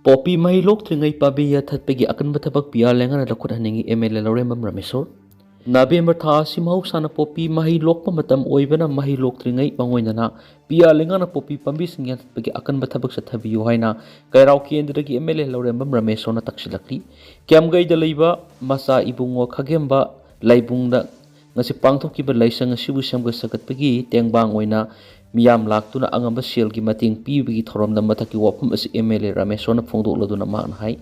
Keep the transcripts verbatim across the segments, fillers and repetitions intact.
Poppy ꯃꯍꯩ ꯂꯣꯛꯇ꯭ꯔꯤꯉꯩ ꯄꯥꯝꯕꯤ ꯌꯥꯟꯊꯠꯄꯒꯤ ꯑꯀꯟꯕ ꯊꯕꯛ ꯄꯤ ꯑꯥꯔ ꯂꯩꯉꯥꯛꯅ ꯂꯧꯈꯠꯍꯟꯅꯤꯡꯏ ꯑꯦꯝ ꯑꯦꯜ ꯑꯦ ꯂꯧꯔꯦꯝꯕꯝ ꯔꯥꯃꯦꯁꯣꯔ꯫ ꯅꯕꯦꯝꯕꯔ ꯊꯥ ꯑꯁꯤ ꯃꯍꯧꯁꯥꯅ ꯄꯣꯄꯤ ꯃꯍꯩ ꯂꯣꯛꯄ ꯃꯇꯝ ꯑꯣꯏꯕꯅ ꯃꯍꯩ ꯂꯣꯛꯇ꯭ꯔꯤꯉꯩ ꯃꯥꯡꯑꯣꯏꯅꯅ ꯄꯤ ꯑꯥꯔ ꯂꯩꯉꯥꯛꯅ ꯄꯣꯄꯤ ꯄꯥꯝꯕꯤꯁꯤꯡ ꯌꯥꯟꯊꯠꯄꯒꯤ ꯑꯀꯟꯕ ꯊꯕꯛ ꯆꯠꯊꯕꯤꯌꯨ ꯍꯥꯏꯅ ꯀꯩꯔꯥꯎ ꯀꯦꯟꯗ꯭ꯔꯒꯤ ꯑꯦꯝ ꯑꯦꯜ ꯑꯦ ꯂꯧꯔꯦꯝꯕꯝ ꯔꯥꯃꯦꯁꯣꯔꯅ ꯇꯛꯁꯤꯜꯂꯛꯂꯤ꯫ ꯀ꯭ꯌꯥꯝꯒꯩꯗ ꯂꯩꯕ ꯃꯆꯥ ꯏꯕꯨꯡꯉꯣ ꯈꯥꯒꯦꯝꯕ ꯂꯥꯏꯕꯨꯡꯗ ꯉꯁꯤ ꯄꯥꯡꯊꯣꯛꯈꯤꯕ ꯂꯥꯏꯁꯪ ꯑꯁꯤꯕꯨ ꯁꯦꯝꯒꯠ ꯁꯥꯒꯠꯄꯒꯤ ꯇꯦꯡꯕꯥꯡ ꯑꯣꯏꯅ ꯃꯤꯌꯥꯝ ꯂꯥꯛꯇꯨꯅ ꯑꯉꯝꯕ ꯁꯦꯜꯒꯤ ꯃꯇꯦꯡ ꯄꯤꯕꯒꯤ ꯊꯧꯔꯝꯗ ꯃꯊꯛꯀꯤ ꯋꯥꯐꯝ ꯑꯁꯤ ꯑꯦꯝ ꯑꯦꯜ ꯑꯦ ꯔꯥꯃꯦꯁꯣꯔꯅ ꯐꯣꯡꯗꯣꯛꯂꯗꯨꯅ ꯃꯍꯥꯛꯅ ꯍꯥꯏ,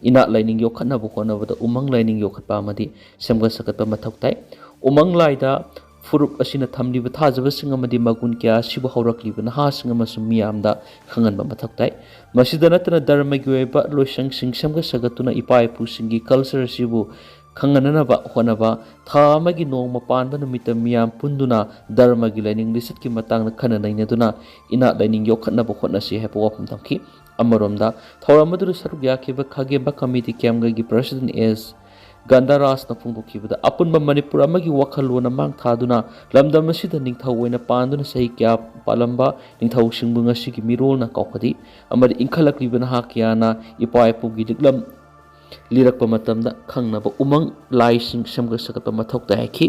ꯏꯅꯥꯠ ꯂꯥꯏꯅꯤꯡ ꯌꯣꯛꯈꯠꯅꯕ ꯍꯣꯠꯅꯕꯗ ꯎꯃꯪ ꯂꯥꯏꯅꯤꯡ ꯌꯣꯛꯈꯠꯄ ꯑꯃꯗꯤ ꯁꯦꯝꯒꯠ ꯁꯥꯒꯠꯄ ꯃꯊꯧ ꯇꯥꯏ꯫ ꯎꯃꯪ ꯂꯥꯏꯗ ꯐꯨꯔꯨꯞ ꯑꯁꯤꯅ ꯊꯝꯂꯤꯕ ꯊꯥꯖꯕꯁꯤꯡ ꯑꯃꯗꯤ ꯃꯒꯨꯟ ꯀꯌꯥ ꯑꯁꯤꯕꯨ ꯍꯧꯔꯛꯂꯤꯕ ꯅꯍꯥꯁꯤꯡ ꯑꯃꯁꯨꯡ ꯃꯤꯌꯥꯝꯗ ꯈꯪꯍꯟꯕ ꯃꯊꯧ ꯇꯥꯏ꯫ ꯃꯁꯤꯗ ꯅꯠꯇꯅ ꯙꯔꯃꯒꯤ ꯑꯣꯏꯕ ꯂꯣꯏꯁꯪꯁꯤꯡ ꯁꯦꯝꯒꯠ ꯁꯥꯒꯠꯇꯨꯅ ꯏꯄꯥ ꯏꯄꯨꯁꯤꯡꯒꯤ ꯀꯜꯆꯔ ꯑꯁꯤꯕꯨ ꯈꯪꯍꯟꯅꯅꯕ ꯍꯣꯠꯅꯕ, ꯊꯥ ꯑꯃꯒꯤ ꯅꯣꯡꯃ ꯄꯥꯟꯕ ꯅꯨꯃꯤꯠꯇ ꯃꯤꯌꯥꯝ ꯄꯨꯟꯗꯨꯅ ꯙꯔꯃꯒꯤ ꯂꯥꯏꯅꯤꯡ ꯂꯤꯆꯠꯀꯤ ꯃꯇꯥꯡꯗ ꯈꯟꯅ ꯅꯩꯅꯗꯨꯅ ꯏꯅꯥꯠ ꯂꯥꯏꯅꯤꯡ ꯌꯣꯛꯈꯠꯅꯕ ꯍꯣꯠꯅꯁꯤ ꯍꯥꯏꯕ ꯋꯥꯐꯝ ꯊꯝꯈꯤ꯫ ꯑꯃꯔꯣꯝꯗ ꯊꯧꯔꯝ ꯑꯗꯨꯗ ꯁꯔꯨꯛ ꯌꯥꯈꯤꯕ ꯈꯥꯒꯦꯝꯕ ꯀꯃꯤꯇꯤ ꯀ꯭ꯌꯥꯝꯒꯩꯒꯤ ꯄ꯭ꯔꯁꯤꯗꯦꯟ ꯑꯦꯁ ꯒꯟꯙꯥꯔꯥꯖꯅ ꯐꯣꯡꯗꯣꯛꯈꯤꯕꯗ ꯑꯄꯨꯟꯕ ꯃꯅꯤꯄꯨꯔ ꯑꯃꯒꯤ ꯋꯥꯈꯜꯂꯣꯟ ꯑꯃ ꯃꯥꯡ ꯊꯥꯗꯨꯅ ꯂꯝꯗꯝ ꯑꯁꯤꯗ ꯅꯤꯡꯊꯧ ꯑꯣꯏꯅ ꯄꯥꯟꯗꯨꯅ ꯆꯍꯤ ꯀꯌꯥ ꯄꯥꯜꯂꯝꯕ ꯅꯤꯡꯊꯧꯁꯤꯡꯕꯨ ꯉꯁꯤꯒꯤ ꯃꯤꯔꯣꯜꯅ ꯀꯥꯎꯈꯗꯤ ꯑꯃꯗꯤ ꯏꯟꯈꯠꯂꯛꯂꯤꯕ ꯅꯍꯥ ꯀꯌꯥꯅ ꯏꯄꯥ ꯏꯄꯨꯒꯤ ꯂꯤꯛꯂꯝ ꯂꯤꯔꯛꯄ ꯃꯇꯝꯗ ꯈꯪꯅꯕ ꯎꯃꯪ ꯂꯥꯏꯁꯤꯡ ꯁꯦꯝꯒꯠ ꯁꯥꯒꯠꯄ ꯃꯊꯧ ꯇꯥꯏ ꯍꯥꯏꯈꯤ꯫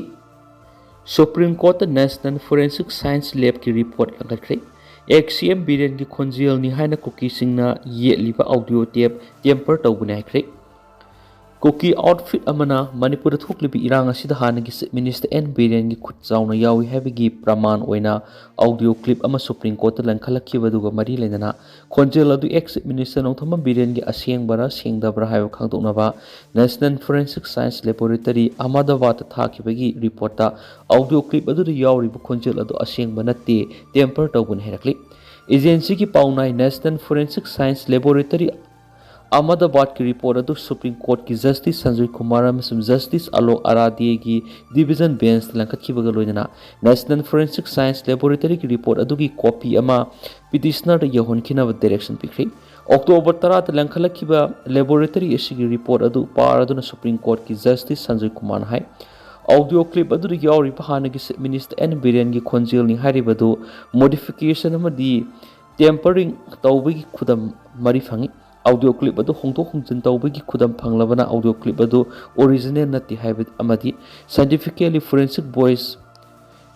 ꯁꯨꯄ꯭ꯔꯤꯝ ꯀꯣꯔꯠꯇ ꯅꯦꯁꯅꯦꯜ ꯐꯣꯔꯦꯟꯁꯤꯛ ꯁꯥꯏꯟꯁ ꯂꯦꯕꯀꯤ ꯔꯤꯄꯣꯔꯠ ꯂꯪꯈꯠꯈ꯭ꯔꯦ꯫ ꯑꯦꯛꯁ ꯁꯤ ꯑꯦꯝ ꯕꯤꯔꯦꯟꯒꯤ ꯈꯣꯟꯖꯦꯜꯅꯤ ꯍꯥꯏꯅ ꯀꯨꯀꯤꯁꯤꯡꯅ ꯌꯦꯠꯂꯤꯕ ꯑꯣꯗꯤꯑꯣ ꯇꯦꯞ ꯇꯦꯝꯄꯔ ꯇꯧꯕꯅꯤ ꯍꯥꯏꯈ꯭ꯔꯦ꯫ ꯀꯨꯀꯤ ꯑꯥꯎꯠꯐꯤꯠ ꯑꯃꯅ ꯃꯅꯤꯄꯨꯔꯗ ꯊꯣꯛꯂꯤꯕ ꯏꯔꯥꯡ ꯑꯁꯤꯗ ꯍꯥꯟꯅꯒꯤ ꯆꯤꯐ ꯃꯤꯅꯤꯁꯇꯔ ꯑꯦꯟ ꯕꯤꯔꯦꯟꯒꯤ ꯈꯨꯠ ꯆꯥꯎꯅ ꯌꯥꯎꯏ ꯍꯥꯏꯕꯒꯤ ꯄ꯭ꯔꯃꯥꯟ ꯑꯣꯏꯅ ꯑꯣꯗꯤꯑꯣ ꯀ꯭ꯂꯤꯞ ꯑꯃ ꯁꯨꯄ꯭ꯔꯤꯝ ꯀꯣꯔꯠꯇ ꯂꯪꯈꯠꯂꯛꯈꯤꯕ ꯑꯗꯨꯒ ꯃꯔꯤ ꯂꯩꯅꯅ ꯈꯣꯟꯖꯦꯜ ꯑꯗꯨ ꯑꯦꯛꯁ ꯆꯤꯐ ꯃꯤꯅꯤꯁꯇꯔ ꯅꯣꯡꯊꯣꯝꯕꯝ ꯕꯤꯔꯦꯟꯒꯤ ꯑꯁꯦꯡꯕꯔꯥ ꯁꯦꯡꯗꯕ꯭ꯔꯥ ꯍꯥꯏꯕ ꯈꯪꯗꯣꯛꯅꯕ ꯅꯦꯁꯅꯦꯜ ꯐꯣꯔꯦꯟꯁꯤꯛ ꯁꯥꯏꯟꯁ ꯂꯦꯕꯣꯔꯦꯇꯔꯤ ꯑꯍꯃꯗꯕꯥꯗꯇ ꯊꯥꯈꯤꯕꯒꯤ ꯔꯤꯄꯣꯔꯠꯇ ꯑꯣꯗꯤꯑꯣ ꯀ꯭ꯂꯤꯞ ꯑꯗꯨꯗ ꯌꯥꯎꯔꯤꯕ ꯈꯣꯟꯖꯦꯜ ꯑꯗꯨ ꯑꯁꯦꯡꯕ ꯅꯠꯇꯦ, ꯇꯦꯝꯄꯔ ꯇꯧꯕꯅꯤ ꯍꯥꯏꯔꯛꯂꯤ꯫ ꯑꯦꯖꯦꯟꯁꯤꯒꯤ ꯄꯥꯎꯅꯥꯏ ꯅꯦꯁꯅꯦꯜ ꯐꯣꯔꯦꯟꯁꯤꯛ ꯁꯥꯏꯟꯁ ꯂꯦꯕꯣꯔꯦꯇꯔꯤ ꯑꯍꯃꯗꯕꯥꯗꯀꯤ ꯔꯤꯄꯣꯔꯠ ꯑꯗꯨ ꯁꯨꯄ꯭ꯔꯤꯝ ꯀꯣꯔꯠꯀꯤ ꯖꯁꯇꯤꯁ ꯁꯟꯖꯣꯏ ꯀꯨꯃꯥꯔ ꯑꯃꯁꯨꯡ ꯖꯁꯇꯤꯁ ꯑꯂꯣꯛ ꯑꯔꯥꯗꯦꯒꯤ ꯗꯤꯚꯤꯖꯟ ꯕꯦꯟꯁꯇ ꯂꯪꯈꯠꯈꯤꯕꯒ ꯂꯣꯏꯅꯅ ꯅꯦꯁꯅꯦꯜ ꯐꯣꯔꯦꯟꯁꯤꯛ ꯁꯥꯏꯟꯁ ꯂꯦꯕꯣꯔꯦꯇꯔꯤꯒꯤ ꯔꯤꯄꯣꯔꯠ ꯑꯗꯨꯒꯤ ꯀꯣꯄꯤ ꯑꯃ ꯄꯤꯇꯤꯁꯅꯔꯗ ꯌꯧꯍꯟꯈꯤꯅꯕ ꯗꯥꯏꯔꯦꯛꯁꯟ ꯄꯤꯈ꯭ꯔꯦ꯫ ꯑꯣꯛꯇꯣꯕꯔ ꯇꯔꯥꯗ ꯂꯪꯈꯠꯂꯛꯈꯤꯕ ꯂꯦꯕꯣꯔꯦꯇꯔꯤ ꯑꯁꯤꯒꯤ ꯔꯤꯄꯣꯔꯠ ꯑꯗꯨ ꯄꯥꯔꯗꯨꯅ ꯁꯨꯄ꯭ꯔꯤꯝ ꯀꯣꯔꯠꯀꯤ ꯖꯁꯇꯤꯁ ꯁꯟꯖꯣꯏ ꯀꯨꯃꯥꯔꯅ ꯍꯥꯏ, ꯑꯣꯗꯤꯑꯣ ꯀ꯭ꯂꯤꯞ ꯑꯗꯨꯗ ꯌꯥꯎꯔꯤꯕ ꯍꯥꯟꯅꯒꯤ ꯆꯤꯐ ꯃꯤꯅꯤꯁꯇꯔ ꯑꯦꯟ ꯕꯤꯔꯦꯟꯒꯤ ꯈꯣꯟꯖꯦꯜꯅꯤ ꯍꯥꯏꯔꯤꯕꯗꯨ ꯃꯣꯗꯤꯐꯤꯀꯦꯁꯟ ꯑꯃꯗꯤ ꯇꯦꯝꯄꯔꯤꯡ ꯇꯧꯕꯒꯤ ꯈꯨꯗꯝ ꯃꯔꯤ ꯐꯪꯏ꯫ ꯑꯣꯗꯤꯑꯣ ꯀ꯭ꯂꯤꯞ ꯑꯗꯨ ꯍꯣꯡꯗꯣꯛ ꯍꯣꯡꯖꯤꯟ ꯇꯧꯕꯒꯤ ꯈꯨꯗꯝ ꯐꯪꯂꯕꯅ ꯑꯣꯗꯤꯑꯣ ꯀ꯭ꯂꯤꯞ ꯑꯗꯨ ꯑꯣꯔꯤꯖꯤꯅꯦꯜ ꯅꯠꯇꯦ ꯍꯥꯏꯕ ꯑꯃꯗꯤ ꯁꯥꯏꯟꯇꯤꯐꯤꯀꯦꯂꯤ ꯐꯣꯔꯦꯟꯁꯤꯛ ꯚꯣꯏꯁ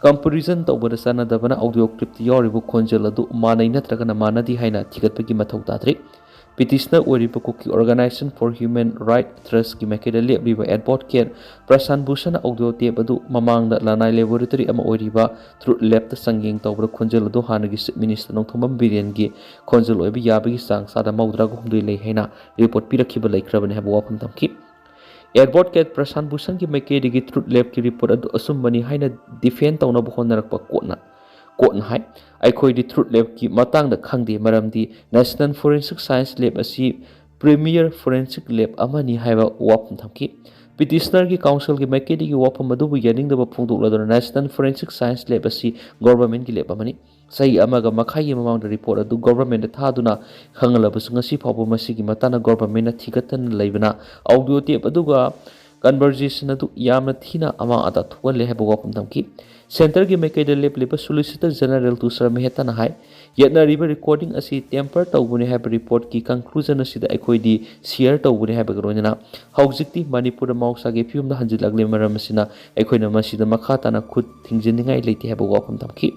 ꯀꯝꯄꯦꯔꯤꯖꯟ ꯇꯧꯕꯗ ꯆꯥꯟꯅꯗꯕꯅ ꯑꯣꯗꯤꯑꯣ ꯀ꯭ꯂꯤꯞꯇ ꯌꯥꯎꯔꯤꯕ ꯈꯣꯟꯖꯦꯜ ꯑꯗꯨ ꯃꯥꯟꯅꯩ ꯅꯠꯇ꯭ꯔꯒꯅ ꯃꯥꯟꯅꯗꯦ ꯍꯥꯏꯅ ꯊꯤꯒꯠꯄꯒꯤ ꯃꯊꯧ ꯇꯥꯗ꯭ꯔꯤ꯫ ꯄꯤꯇꯤꯁꯅꯔ ꯑꯣꯏꯔꯤꯕ ꯀꯨꯀꯤ ꯑꯣꯔꯒꯅꯥꯏꯖꯦꯁꯟ ꯐꯣꯔ ꯍ꯭ꯌꯨꯃꯦꯟ ꯔꯥꯏꯠ ꯇ꯭ꯔꯁꯀꯤ ꯃꯥꯏꯀꯩꯗ ꯂꯦꯞꯂꯤꯕ ꯑꯦꯗꯚꯣꯀꯦꯠ ꯄ꯭ꯔꯁꯥꯟ ꯚꯨꯁꯟꯅ ꯑꯣꯗꯤꯑꯣ ꯇꯦꯞ ꯑꯗꯨ ꯃꯃꯥꯡꯗ ꯂꯅꯥꯏ ꯂꯦꯕꯣꯔꯦꯇꯔꯤ ꯑꯃ ꯑꯣꯏꯔꯤꯕ ꯇ꯭ꯔꯨꯠ ꯂꯦꯞꯇ ꯆꯥꯡꯌꯦꯡ ꯇꯧꯕꯗ ꯈꯣꯟꯖꯦꯜ ꯑꯗꯨ ꯍꯥꯟꯅꯒꯤ ꯆꯤꯐ ꯃꯤꯅꯤꯁꯇꯔ ꯅꯣꯡꯊꯣꯝꯕꯝ ꯕꯤꯔꯦꯟꯒꯤ ꯈꯣꯟꯖꯦꯜ ꯑꯣꯏꯕ ꯌꯥꯕꯒꯤ ꯆꯥꯡ ꯆꯥꯗ ꯃꯧꯗ꯭ꯔꯥꯒ ꯍꯨꯝꯗꯣꯏ ꯂꯩ ꯍꯥꯏꯅ ꯔꯤꯄꯣꯔꯠ ꯄꯤꯔꯛꯈꯤꯕ ꯂꯩꯈ꯭ꯔꯕꯅꯤ ꯍꯥꯏꯕ ꯋꯥꯐꯝ ꯊꯝꯈꯤ꯫ ꯑꯦꯗꯚꯣꯀꯦꯠ ꯄ꯭ꯔꯁꯥꯟ ꯚꯨꯁꯟꯒꯤ ꯃꯥꯏꯀꯩꯗꯒꯤ ꯇ꯭ꯔꯨꯠ ꯂꯦꯞꯀꯤ ꯔꯤꯄꯣꯔꯠ ꯑꯗꯨ ꯑꯆꯨꯝꯕꯅꯤ ꯍꯥꯏꯅ ꯗꯤꯐꯦꯟ ꯇꯧꯅꯕ ꯍꯣꯠꯅꯔꯛꯄ ꯀꯣꯔꯠꯅ, ꯀꯣꯔꯠꯅ ꯍꯥꯏ, ꯑꯩꯈꯣꯏꯗꯤ ꯇ꯭ꯔꯨꯠ ꯂꯦꯞꯀꯤ ꯃꯇꯥꯡꯗ ꯈꯪꯗꯦ, ꯃꯔꯝꯗꯤ ꯅꯦꯁꯅꯦꯜ ꯐꯣꯔꯦꯟꯁꯤꯛ ꯁꯥꯏꯟꯁ ꯂꯦꯞ ꯑꯁꯤ ꯄ꯭ꯔꯤꯃꯤꯌꯔ ꯐꯣꯔꯦꯟꯁꯤꯛ ꯂꯦꯞ ꯑꯃꯅꯤ ꯍꯥꯏꯕ ꯋꯥꯐꯝ ꯊꯝꯈꯤ꯫ ꯄꯤꯇꯤꯁꯅꯔꯒꯤ ꯀꯥꯎꯟꯁꯤꯜꯒꯤ ꯃꯥꯏꯀꯩꯗꯒꯤ ꯋꯥꯐꯝ ꯑꯗꯨꯕꯨ ꯌꯥꯅꯤꯡꯗꯕ ꯐꯣꯡꯗꯣꯛꯂꯗꯨꯅ ꯅꯦꯁꯅꯦꯜ ꯐꯣꯔꯦꯟꯁꯤꯛ ꯁꯥꯏꯟꯁ ꯂꯦꯞ ꯑꯁꯤ ꯒꯣꯚꯔꯟꯃꯦꯟꯠꯀꯤ ꯂꯦꯞ ꯑꯃꯅꯤ꯫ ꯆꯍꯤ ꯑꯃꯒ ꯃꯈꯥꯏꯒꯤ ꯃꯃꯥꯡꯗ ꯔꯤꯄꯣꯔꯠ ꯑꯗꯨ ꯒꯣꯚꯔꯟꯃꯦꯟꯠꯇ ꯊꯥꯗꯨꯅ ꯈꯪꯍꯜꯂꯕꯁꯨ ꯉꯁꯤ ꯐꯥꯎꯕ ꯃꯁꯤꯒꯤ ꯃꯇꯥꯡꯗ ꯒꯣꯚꯔꯟꯃꯦꯟꯠꯅ ꯊꯤꯒꯠꯇꯅ ꯂꯩꯕꯅ ꯑꯣꯗꯤꯑꯣ ꯇꯦꯞ ꯑꯗꯨꯒ ꯀꯟꯚꯔꯖꯦꯁꯟ ꯑꯗꯨ ꯌꯥꯝꯅ ꯊꯤꯅ ꯑꯃꯥꯡ ꯑꯇꯥ ꯊꯣꯛꯍꯜꯂꯦ ꯍꯥꯏꯕ ꯋꯥꯐꯝ ꯊꯝꯈꯤ꯫ ꯁꯦꯟꯇꯔꯒꯤ ꯃꯥꯏꯀꯩꯗ ꯂꯦꯞꯂꯤꯕ ꯁꯣꯂꯤꯁꯤꯇꯔ ꯖꯦꯅꯔꯦꯜ ꯇꯨꯁꯥꯔ ꯃꯦꯍꯇꯥꯅ ꯍꯥꯏ, ꯌꯦꯠꯅꯔꯤꯕ ꯔꯦꯀꯣꯔꯗꯤꯡ ꯑꯁꯤ ꯇꯦꯝꯄꯔ ꯇꯧꯕꯅꯤ ꯍꯥꯏꯕ ꯔꯤꯄꯣꯔꯠꯀꯤ ꯀꯟꯀ꯭ꯂꯨꯖꯟ ꯑꯁꯤꯗ ꯑꯩꯈꯣꯏꯗꯤ ꯁꯤꯌꯔ ꯇꯧꯕꯅꯤ ꯍꯥꯏꯕꯒ ꯂꯣꯏꯅꯅ ꯍꯧꯖꯤꯛꯇꯤ ꯃꯅꯤꯄꯨꯔꯗ ꯃꯍꯧꯁꯥꯒꯤ ꯐꯤꯕꯝꯗ ꯍꯟꯖꯤꯜꯂꯛꯂꯦ, ꯃꯔꯝ ꯑꯁꯤꯅ ꯑꯩꯈꯣꯏꯅ ꯃꯁꯤꯗ ꯃꯈꯥ ꯇꯥꯅ ꯈꯨꯠ ꯊꯤꯡꯖꯤꯟꯅꯤꯡꯉꯥꯏ ꯂꯩꯇꯦ ꯍꯥꯏꯕ ꯋꯥꯐꯝ ꯊꯝꯈꯤ꯫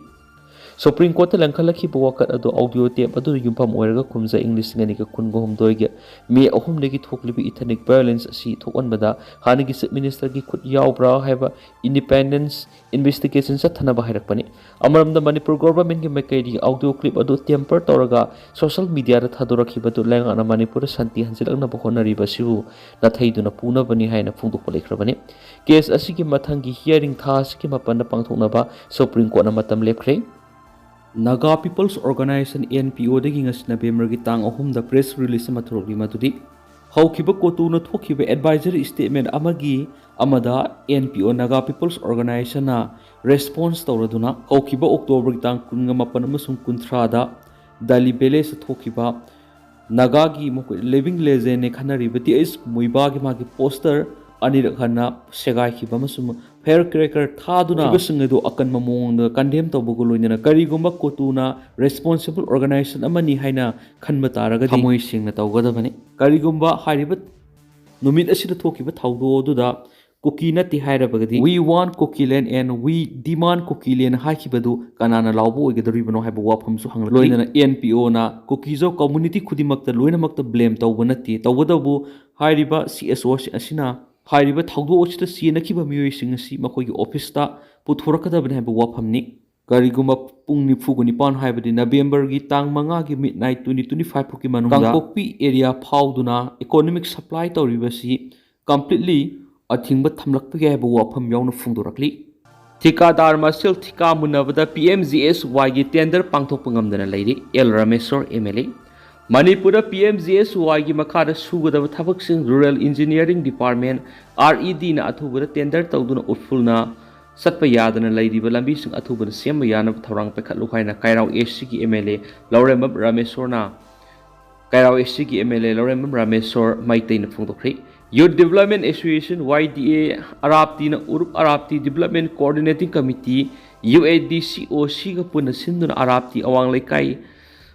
ꯁꯨꯄ꯭ꯔꯤꯝ ꯀꯣꯔꯠꯇ ꯂꯪꯈꯠꯂꯛꯈꯤꯕ ꯋꯥꯀꯠ ꯑꯗꯨ ꯑꯣꯗꯤꯑꯣ ꯇꯦꯞ ꯑꯗꯨꯗ ꯌꯨꯝꯐꯝ ꯑꯣꯏꯔꯒ ꯀꯨꯝꯖꯥ ꯏꯪ ꯂꯤꯁꯤꯡ ꯑꯅꯤꯒ ꯀꯨꯟꯒ ꯍꯨꯝꯗꯣꯏꯒꯤ ꯃꯦ ꯑꯍꯨꯝꯗꯒꯤ ꯊꯣꯛꯂꯤꯕ ꯏꯊꯅꯤꯛ ꯚꯥꯏꯑꯣꯂꯦꯟꯁ ꯑꯁꯤ ꯊꯣꯛꯍꯟꯕꯗ ꯍꯥꯟꯅꯒꯤ ꯆꯤꯐ ꯃꯤꯅꯤꯁꯇꯔꯒꯤ ꯈꯨꯠ ꯌꯥꯎꯕ꯭ꯔꯥ ꯍꯥꯏꯕ ꯏꯟꯗꯤꯄꯦꯟꯗꯦꯟꯁ ꯏꯟꯚꯦꯁꯇꯤꯒꯦꯁꯟ ꯆꯠꯊꯅꯕ ꯍꯥꯏꯔꯛꯄꯅꯤ꯫ ꯑꯃꯔꯣꯝꯗ ꯃꯅꯤꯄꯨꯔ ꯒꯣꯚꯔꯟꯃꯦꯟꯠꯀꯤ ꯃꯥꯏꯀꯩꯗꯒꯤ ꯑꯣꯗꯤꯑꯣ ꯀ꯭ꯂꯤꯞ ꯑꯗꯨ ꯇꯦꯝꯄꯔ ꯇꯧꯔꯒ ꯁꯣꯁꯤꯌꯦꯜ ꯃꯤꯗꯤꯌꯥꯗ ꯊꯥꯗꯣꯔꯛꯈꯤꯕ ꯑꯗꯨ ꯂꯩꯉꯥꯛꯅ ꯃꯅꯤꯄꯨꯔꯗ ꯁꯥꯟꯇꯤ ꯍꯟꯖꯤꯜꯂꯛꯅꯕ ꯍꯣꯠꯅꯔꯤꯕ ꯑꯁꯤꯕꯨ ꯅꯥꯊꯩꯗꯨꯅ ꯄꯨꯅꯕꯅꯤ ꯍꯥꯏꯅ ꯐꯣꯡꯗꯣꯛꯄ ꯂꯩꯈ꯭ꯔꯕꯅꯤ꯫ ꯀꯦꯁ ꯑꯁꯤꯒꯤ ꯃꯊꯪꯒꯤ ꯍꯤꯌꯥꯔꯤꯡ ꯊꯥ ꯑꯁꯤꯒꯤ ꯃꯥꯄꯟꯗ ꯄꯥꯡꯊꯣꯛꯅꯕ ꯁꯨꯄ꯭ꯔꯤꯝ ꯀꯣꯔꯠꯅ ꯃꯇꯝ ꯂꯦꯞꯈ꯭ꯔꯦ꯫ Naga people's organization, N P ꯑꯣꯗꯒꯤ ꯉꯁꯤ ꯅꯕꯦꯝꯕꯔꯒꯤ ꯇꯥꯡ ꯑꯍꯨꯝꯗ ꯄ꯭ꯔꯦꯁ ꯔꯤꯂꯤꯖ ꯑꯃ ꯊꯣꯔꯛꯂꯤ, ꯃꯗꯨꯗꯤ ꯍꯧꯈꯤꯕ ꯀꯣꯇꯨꯅ ꯊꯣꯛꯈꯤꯕ ꯑꯦꯗꯚꯥꯏꯖꯔꯤ ꯁ꯭ꯇꯦꯠꯃꯦꯟꯠ ꯑꯃꯒꯤ ꯑꯃꯗ ꯑꯦꯟ ꯄꯤ ꯑꯣ, ꯅꯥꯒꯥ ꯄꯤꯄꯜꯁ ꯑꯣꯔꯒꯅꯥꯏꯖꯦꯁꯟꯅ ꯔꯦꯁꯄꯣꯟꯁ ꯇꯧꯔꯗꯨꯅ ꯍꯧꯈꯤꯕ ꯑꯣꯛꯇꯣꯕꯔꯒꯤ ꯇꯥꯡ ꯀꯨꯟꯒ ꯃꯥꯄꯟ ꯑꯃꯁꯨꯡ ꯀꯨꯟꯊ꯭ꯔꯥꯗ ꯗꯥꯂꯤ ꯚꯤꯂꯦꯖꯇ ꯊꯣꯛꯈꯤꯕ ꯅꯥꯒꯥꯒꯤ ꯃꯈꯣꯏ ꯂꯤꯚꯤꯡ ꯂꯦꯖꯦꯟꯅꯦ ꯈꯟꯅꯔꯤꯕ ꯇꯤ ꯑꯩꯆ ꯃꯨꯏꯕꯥꯒꯤ ꯃꯥꯒꯤ ꯄꯣꯁꯇꯔ ꯑꯅꯤꯔꯛ ꯍꯟꯅ ꯁꯦꯒꯥꯏꯈꯤꯕ ꯑꯃꯁꯨꯡ ꯐꯥꯌꯔ ꯀ꯭ꯔꯦꯀꯔ ꯊꯥꯗꯨꯅ ꯊꯣꯛꯈꯤꯕꯁꯤꯡ ꯑꯗꯨ ꯑꯀꯟꯕ ꯃꯑꯣꯡꯗ ꯀꯟꯗꯦꯝ ꯇꯧꯕꯒ ꯂꯣꯏꯅꯅ ꯀꯔꯤꯒꯨꯝꯕ ꯀꯣꯇꯨꯅ ꯔꯦꯁꯄꯣꯟꯁꯤꯕꯜ ꯑꯣꯔꯒꯅꯥꯏꯖꯦꯁꯟ ꯑꯃꯅꯤ ꯍꯥꯏꯅ ꯈꯟꯕ ꯇꯥꯔꯒꯗꯤ ꯊꯃꯣꯏ ꯁꯦꯡꯅ ꯇꯧꯒꯗꯕꯅꯤ꯫ ꯀꯔꯤꯒꯨꯝꯕ ꯍꯥꯏꯔꯤꯕ ꯅꯨꯃꯤꯠ ꯑꯁꯤꯗ ꯊꯣꯛꯈꯤꯕ ꯊꯧꯗꯣꯛ ꯑꯗꯨꯗ ꯀꯨꯀꯤ ꯅꯠꯇꯦ ꯍꯥꯏꯔꯕꯒꯗꯤ "We want Kukiland and we demand Kukiland" ꯍꯥꯏꯈꯤꯕꯗꯨ ꯀꯅꯥꯅ ꯂꯥꯎꯕ ꯑꯣꯏꯒꯗꯧꯔꯤꯕꯅꯣ ꯍꯥꯏꯕ ꯋꯥꯐꯝꯁꯨ ꯍꯪꯂꯛꯂꯤ꯫ ꯂꯣꯏꯅꯅ ꯑꯦꯟ ꯄꯤ ꯑꯣꯅ ꯀꯨꯀꯤꯖꯧ ꯀꯝꯃꯨꯅꯤꯇꯤ ꯈꯨꯗꯤꯡꯃꯛꯇ ꯂꯣꯏꯅꯃꯛꯇ ꯕ꯭ꯂꯦꯝ ꯇꯧꯕ ꯅꯠꯇꯦ, ꯇꯧꯕꯇꯕꯨ ꯍꯥꯏꯔꯤꯕ ꯁꯤ ꯑꯦꯁ ꯑꯣ ꯑꯁꯤꯅ ꯍꯥꯏꯔꯤꯕ ꯊꯧꯗꯣꯛ ꯑꯁꯤꯗ ꯆꯦꯟꯅꯈꯤꯕ ꯃꯤꯑꯣꯏꯁꯤꯡ ꯑꯁꯤ ꯃꯈꯣꯏꯒꯤ ꯑꯣꯐꯤꯁꯇ ꯄꯨꯊꯣꯔꯛꯀꯗꯕꯅꯤ ꯍꯥꯏꯕ ꯋꯥꯐꯝꯅꯤ꯫ ꯀꯔꯤꯒꯨꯝꯕ ꯄꯨꯡ ꯅꯤꯐꯨꯒ ꯅꯤꯄꯥꯟ ꯍꯥꯏꯕꯗꯤ ꯅꯕꯦꯝꯕꯔꯒꯤ ꯇꯥꯡ ꯃꯉꯥꯒꯤ ꯃꯤꯗ ꯅꯥꯏꯠ ꯇ꯭ꯋꯦꯟꯇꯤ ꯇ꯭ꯋꯦꯟꯇꯤ ꯐꯥꯏꯚ ꯐꯥꯎꯒꯤ ꯃꯅꯨꯡꯗ ꯀꯥꯡꯄꯣꯛꯄꯤ ꯑꯦꯔꯤꯌꯥ ꯐꯥꯎꯗꯨꯅ ꯏꯀꯣꯅꯣꯃꯤꯛ ꯁꯄ꯭ꯂꯥꯏ ꯇꯧꯔꯤꯕꯁꯤ ꯀꯝꯄ꯭ꯂꯤꯠꯂꯤ ꯑꯊꯤꯡꯕ ꯊꯝꯂꯛꯄ ꯌꯥꯏ ꯍꯥꯏꯕ ꯋꯥꯐꯝ ꯌꯥꯎꯅ ꯐꯣꯡꯗꯣꯔꯛꯂꯤ꯫ ꯊꯤꯀꯥꯗꯥꯔ ꯃꯁꯦꯜ ꯊꯤꯀꯥ ꯃꯨꯟꯅꯕꯗ ꯄꯤ ꯑꯦꯝ ꯖꯤ ꯑꯦꯁ ꯋꯥꯏꯒꯤ ꯇꯦꯟꯗꯔ ꯄꯥꯡꯊꯣꯛꯄ ꯉꯝꯗꯅ ꯂꯩꯔꯤ꯫ L Rameshwar M L A. ꯃꯅꯤꯄꯨꯔꯗ ꯄꯤ ꯑꯦꯝ ꯖꯤ ꯑꯦꯁ ꯋꯥꯏꯒꯤ ꯃꯈꯥꯗ ꯁꯨꯒꯗꯕ ꯊꯕꯛꯁꯤꯡ rural engineering department, R E ꯗꯤꯅ ꯑꯊꯨꯕꯗ ꯇꯦꯟꯗꯔ ꯇꯧꯗꯨꯅ ꯎꯠꯐꯨꯜꯅ ꯆꯠꯄ ꯌꯥꯗꯅ ꯂꯩꯔꯤꯕ ꯂꯝꯕꯤꯁꯤꯡ ꯑꯊꯨꯕꯗ ꯁꯦꯝꯕ ꯌꯥꯅꯕ ꯊꯧꯔꯥꯡ ꯄꯥꯏꯈꯠꯂꯨ ꯍꯥꯏꯅ ꯀꯩꯔꯥꯎ ꯑꯦꯁ ꯁꯤꯒꯤ M L A Laurembam ꯔꯥꯃꯦꯁꯣꯔꯅ, Keirao S ꯁꯤꯒꯤ ꯑꯦꯝ ꯑꯦꯜ ꯑꯦ ꯂꯧꯔꯦꯝꯕꯝ ꯔꯥꯃꯦꯁꯣꯔ ꯃꯩꯇꯩꯅ ꯐꯣꯡꯗꯣꯛꯈ꯭ꯔꯦ꯫ Youth development association, Y D A, ꯑꯔꯥꯞꯇꯤꯅ ꯎꯔꯨꯞ Arapti development coordinating committee, U A D C O ꯁꯤꯒ ꯄꯨꯟꯅ ꯁꯤꯟꯗꯨꯅ ꯑꯔꯥꯞꯇꯤ ꯑꯋꯥꯡ ꯂꯩꯀꯥꯏ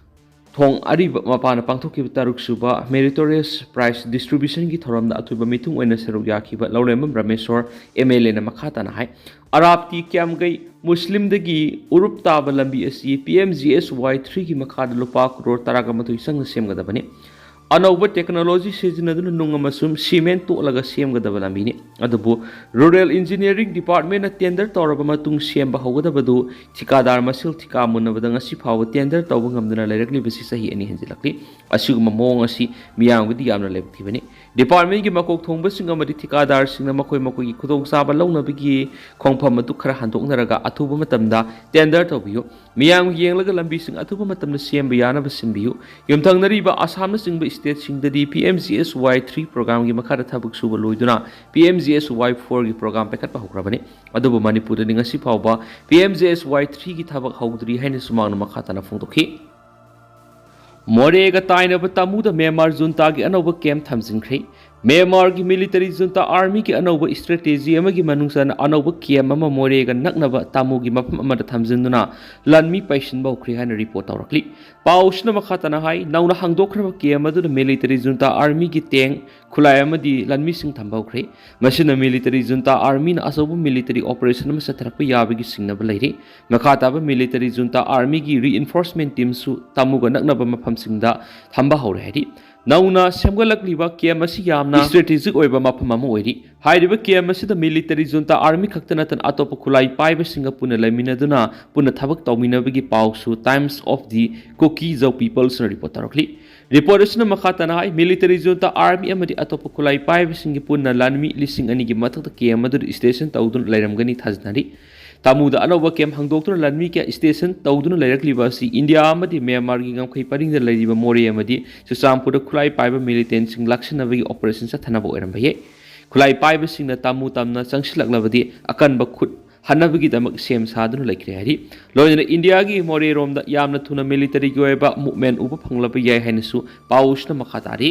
ꯊꯣꯡ ꯑꯔꯤꯕ ꯃꯄꯥꯅ ꯄꯥꯡꯊꯣꯛꯈꯤꯕ ꯇꯔꯨꯛ ꯁꯨꯕ ꯃꯦꯔꯤꯇꯣꯔꯤꯌꯁ ꯄ꯭ꯔꯥꯏꯖ ꯗꯤꯁꯇ꯭ꯔꯤꯕ꯭ꯌꯨꯁꯟꯒꯤ ꯊꯧꯔꯝꯗ ꯑꯊꯣꯏꯕ ꯃꯤꯊꯨꯡ ꯑꯣꯏꯅ ꯁꯔꯨꯛ ꯌꯥꯈꯤꯕ ꯂꯧꯔꯦꯝꯕꯝ ꯔꯥꯃꯦꯁꯣꯔ ꯑꯦꯝ ꯑꯦꯜ ꯑꯦꯅ ꯃꯈꯥ ꯇꯥꯅ ꯍꯥꯏ, ꯑꯔꯥꯞꯇꯤ ꯀ꯭ꯌꯥꯝꯒꯩ ꯃꯨꯁꯂꯤꯝꯗꯒꯤ ꯎꯔꯨꯞ ꯇꯥꯕ ꯂꯝꯕꯤ ꯑꯁꯤ ꯄꯤ ꯑꯦꯝ ꯖꯤ ꯑꯦꯁ ꯋꯥꯏ ꯊ꯭ꯔꯤꯒꯤ ꯃꯈꯥꯗ ꯂꯨꯄꯥ ꯀ꯭ꯔꯣꯔ ꯇꯔꯥꯒ ꯃꯥꯊꯣꯏ ꯆꯪꯅ ꯁꯦꯝꯒꯗꯕꯅꯤ꯫ ꯑꯅꯧꯕ ꯇꯦꯛꯅꯣꯂꯣꯖꯤ ꯁꯤꯖꯤꯟꯅꯗꯨꯅ ꯅꯨꯡ ꯑꯃꯁꯨꯡ ꯁꯤꯃꯦꯟ ꯇꯣꯠꯂꯒ ꯁꯦꯝꯒꯗꯕ ꯂꯝꯕꯤꯅꯤ꯫ ꯑꯗꯨꯕꯨ ꯔꯨꯔꯦꯜ ꯏꯟꯖꯤꯅꯤꯌꯥꯔꯤꯡ ꯗꯤꯄꯥꯔꯠꯃꯦꯟꯅ ꯇꯦꯟꯗꯔ ꯇꯧꯔꯕ ꯃꯇꯨꯡ ꯁꯦꯝꯕ ꯍꯧꯒꯗꯕꯗꯨ ꯊꯤꯀꯥꯗꯥꯔ ꯃꯁꯦꯜ ꯊꯤꯀꯥ ꯃꯨꯟꯅꯕꯗ ꯉꯁꯤ ꯐꯥꯎꯕ ꯇꯦꯟꯗꯔ ꯇꯧꯕ ꯉꯝꯗꯅ ꯂꯩꯔꯛꯂꯤꯕꯁꯤ ꯆꯍꯤ ꯑꯅꯤ ꯍꯦꯟꯖꯤꯜꯂꯛꯂꯤ꯫ ꯑꯁꯤꯒꯨꯝꯕ ꯃꯑꯣꯡ ꯑꯁꯤ ꯃꯤꯌꯥꯝꯒꯤꯗꯤ ꯌꯥꯝꯅ ꯂꯥꯏꯕꯛ ꯊꯤꯕꯅꯤ꯫ ꯗꯤꯄꯥꯔꯠꯃꯦꯟꯒꯤ ꯃꯀꯣꯛ ꯊꯣꯡꯕꯁꯤꯡ ꯑꯃꯗꯤ ꯊꯤꯀꯥꯗꯥꯔꯁꯤꯡꯅ ꯃꯈꯣꯏ ꯃꯈꯣꯏꯒꯤ ꯈꯨꯗꯣꯡꯆꯥꯕ ꯂꯧꯅꯕꯒꯤ ꯈꯣꯡꯐꯝ ꯑꯗꯨ ꯈꯔ ꯍꯟꯗꯣꯛꯅꯔꯒ ꯑꯊꯨꯕ ꯃꯇꯝꯗ ꯇꯦꯟꯗꯔ ꯇꯧꯕꯤꯌꯨ꯫ ꯃꯤꯌꯥꯝꯒꯤ ꯌꯦꯡꯂꯒ ꯂꯝꯕꯤꯁꯤꯡ ꯑꯊꯨꯕ ꯃꯇꯝꯗ ꯁꯦꯝꯕ ꯌꯥꯅꯕ ꯁꯤꯟꯕꯤꯌꯨ꯫ ꯌꯨꯝꯊꯪꯅꯔꯤꯕ ꯑꯁꯥꯝꯅꯆꯤꯡꯕ ꯁ꯭ꯇꯦꯠꯁꯤꯡꯗꯗꯤ ꯄꯤ ꯑꯦꯝ ꯖꯤ ꯑꯦꯁ ꯋꯥꯏ ꯊ꯭ꯔꯤ ꯄ꯭ꯔꯣꯒ꯭ꯔꯥꯝꯒꯤ ꯃꯈꯥꯗ ꯊꯕꯛ ꯁꯨꯕ ꯂꯣꯏꯗꯨꯅ ꯄꯤ ꯑꯦꯝ ꯖꯤ ꯑꯦꯁ ꯋꯥꯏ ꯐꯣꯔꯒꯤ ꯄ꯭ꯔꯣꯒ꯭ꯔꯥꯝ ꯄꯥꯏꯈꯠꯄ ꯍꯧꯈ꯭ꯔꯕꯅꯤ꯫ ꯑꯗꯨꯕꯨ ꯃꯅꯤꯄꯨꯔꯗꯗꯤ ꯉꯁꯤ ꯐꯥꯎꯕ ꯄꯤ ꯑꯦꯝ ꯖꯤ ꯑꯦꯁ ꯋꯥꯏ ꯊ꯭ꯔꯤꯒꯤ ꯊꯕꯛ ꯍꯧꯗ꯭ꯔꯤ ꯍꯥꯏꯅ ꯁꯨꯃꯥꯡꯅ ꯃꯈꯥ ꯇꯥꯅ ꯐꯣꯡꯗꯣꯛꯈꯤ꯫ ꯃꯣꯔꯦꯒ ꯇꯥꯏꯅꯕ ꯇꯥꯃꯨꯗ ꯃ꯭ꯌꯥꯟꯃꯥꯔ ꯖꯨꯟꯇꯥꯒꯤ ꯑꯅꯧꯕ ꯀꯦꯝ ꯊꯝꯖꯤꯟꯈ꯭ꯔꯦ꯫ ꯃ꯭ꯌꯥꯟꯃꯥꯔꯒꯤ ꯃꯤꯂꯤꯇꯔꯤ ꯖꯨꯟꯇꯥ ꯑꯥꯔꯃꯤꯒꯤ ꯑꯅꯧꯕ ꯁ꯭ꯇ꯭ꯔꯦꯇꯦꯖꯤ ꯑꯃꯒꯤ ꯃꯅꯨꯡ ꯆꯟꯅ ꯑꯅꯧꯕ ꯀꯦꯝ ꯑꯃ ꯃꯣꯔꯦꯒ ꯅꯛꯅꯕ ꯇꯥꯃꯨꯒꯤ ꯃꯐꯝ ꯑꯃꯗ ꯊꯝꯖꯤꯟꯗꯨꯅ ꯂꯥꯟꯃꯤ ꯄꯩꯁꯤꯟꯕ ꯍꯧꯈ꯭ꯔꯦ ꯍꯥꯏꯅ ꯔꯤꯄꯣꯔꯠ ꯇꯧꯔꯛꯂꯤ꯫ ꯄꯥꯎꯁꯤꯅ ꯃꯈꯥ ꯇꯥꯅ ꯍꯥꯏ, ꯅꯧꯅ ꯍꯥꯡꯗꯣꯛꯈ꯭ꯔꯕ ꯀꯦꯝ ꯑꯗꯨꯗ ꯃꯤꯂꯤꯇꯔꯤ ꯖꯨꯟꯇꯥ ꯑꯥꯔꯃꯤꯒꯤ ꯇꯦꯡ, ꯈꯨꯠꯂꯥꯏ ꯑꯃꯗꯤ ꯂꯥꯟꯃꯤꯁꯤꯡ ꯊꯝꯕ ꯍꯧꯈ꯭ꯔꯦ꯫ ꯃꯁꯤꯅ ꯃꯤꯂꯤꯇꯔꯤ ꯖꯨꯟꯇꯥ ꯑꯥꯔꯃꯤꯅ ꯑꯆꯧꯕ ꯃꯤꯂꯤꯇꯔꯤ ꯑꯣꯄꯔꯦꯁꯟ ꯑꯃ ꯆꯠꯊꯔꯛꯄ ꯌꯥꯕꯒꯤ ꯆꯤꯡꯅꯕ ꯂꯩꯔꯤ꯫ ꯃꯈꯥ ꯇꯥꯕ ꯃꯤꯂꯤꯇꯔꯤ ꯖꯨꯟꯇꯥ ꯑꯥꯔꯃꯤꯒꯤ ꯔꯤꯏꯟꯐꯣꯔꯁꯃꯦꯟ ꯇꯤꯝꯁꯨ ꯇꯥꯃꯨꯒ ꯅꯛꯅꯕ ꯃꯐꯝꯁꯤꯡꯗ ꯊꯝꯕ ꯍꯧꯔꯦ ꯍꯥꯏꯔꯤ꯫ ꯅꯧꯅ ꯁꯦꯝꯒꯠꯂꯛꯂꯤꯕ ꯀꯦꯝ ꯑꯁꯤ ꯌꯥꯝꯅ ꯁ꯭ꯇ꯭ꯔꯦꯇꯦꯖꯤꯛ ꯑꯣꯏꯕ ꯃꯐꯝ ꯑꯃ ꯑꯣꯏꯔꯤ꯫ ꯍꯥꯏꯔꯤꯕ ꯀꯦꯝ ꯑꯁꯤꯗ ꯃꯤꯂꯤꯇꯔꯤ ꯖꯨꯟꯇꯥ ꯑꯥꯔꯃꯤ ꯈꯛꯇ ꯅꯠꯇꯅ ꯑꯇꯣꯞꯄ ꯈꯨꯠꯂꯥꯏ ꯄꯥꯏꯕꯁꯤꯡꯒ ꯄꯨꯟꯅ ꯂꯩꯃꯤꯟꯅꯗꯨꯅ ꯄꯨꯟꯅ ꯊꯕꯛ ꯇꯧꯃꯤꯟꯅꯕꯒꯤ ꯄꯥꯎꯁꯨ Times of the Kuki Zou ꯄꯤꯄꯜꯁꯅ ꯔꯤꯄꯣꯔꯠ ꯇꯧꯔꯛꯂꯤ꯫ ꯔꯤꯄꯣꯔꯠ ꯑꯁꯤꯅ ꯃꯈꯥ ꯇꯥꯅ ꯍꯥꯏ, ꯃꯤꯂꯤꯇꯔꯤ ꯖꯨꯟꯇꯥ ꯑꯥꯔꯃꯤ ꯑꯃꯗꯤ ꯑꯇꯣꯞꯄ ꯈꯨꯠꯂꯥꯏ ꯄꯥꯏꯕꯁꯤꯡꯒꯤ ꯄꯨꯟꯅ ꯂꯥꯟꯃꯤ ꯂꯤꯁꯤꯡ ꯑꯅꯤꯒꯤ ꯃꯊꯛꯇ ꯀꯦꯝ ꯑꯗꯨꯗ ꯁ꯭ꯇꯦꯁꯟ ꯇꯧꯗꯨꯅ ꯂꯩꯔꯝꯒꯅꯤ ꯊꯥꯖꯅꯔꯤ꯫ ꯇꯥꯃꯨꯗ ꯑꯅꯧꯕ ꯀꯦꯝ ꯍꯥꯡꯗꯣꯛꯇꯨꯅ ꯂꯥꯟꯃꯤ ꯀꯌꯥ ꯁ꯭ꯇꯦꯁꯟ ꯇꯧꯗꯨꯅ ꯂꯩꯔꯛꯂꯤꯕ ꯑꯁꯤ ꯏꯟꯗꯤꯌꯥ ꯑꯃꯗꯤ ꯃ꯭ꯌꯥꯟꯃꯥꯔꯒꯤ ꯉꯝꯈꯩ ꯄꯔꯤꯡꯗ ꯂꯩꯔꯤꯕ ꯃꯣꯔꯦ ꯑꯃꯗꯤ ꯆꯨꯔꯆꯥꯟꯄꯨꯔꯗ ꯈꯨꯠꯂꯥꯏ ꯄꯥꯏꯕ ꯃꯤꯂꯤꯇꯦꯟꯁꯤꯡ ꯂꯥꯛꯁꯤꯟꯅꯕꯒꯤ ꯑꯣꯄꯔꯦꯁꯟ ꯆꯠꯊꯅꯕ ꯑꯣꯏꯔꯝꯕ ꯌꯥꯏ꯫ ꯈꯨꯠꯂꯥꯏ ꯄꯥꯏꯕꯁꯤꯡꯅ ꯇꯥꯃꯨ ꯇꯝꯅ ꯆꯪꯁꯤꯜꯂꯛꯂꯕꯗꯤ ꯑꯀꯟꯕ ꯈꯨꯠ ꯍꯟꯅꯕꯒꯤꯗꯃꯛ ꯁꯦꯝ ꯁꯥꯗꯨꯅ ꯂꯩꯈ꯭ꯔꯦ ꯍꯥꯏꯔꯤ꯫ ꯂꯣꯏꯅꯅ ꯏꯟꯗꯤꯌꯥꯒꯤ ꯃꯣꯔꯦꯔꯣꯝꯗ ꯌꯥꯝꯅ ꯊꯨꯅ ꯃꯤꯂꯤꯇꯔꯤꯒꯤ ꯑꯣꯏꯕ ꯃꯨꯞꯃꯦꯟ ꯎꯕ ꯐꯪꯂꯕ ꯌꯥꯏ ꯍꯥꯏꯅꯁꯨ ꯄꯥꯎꯁꯤꯅ ꯃꯈꯥ ꯇꯥꯔꯤ꯫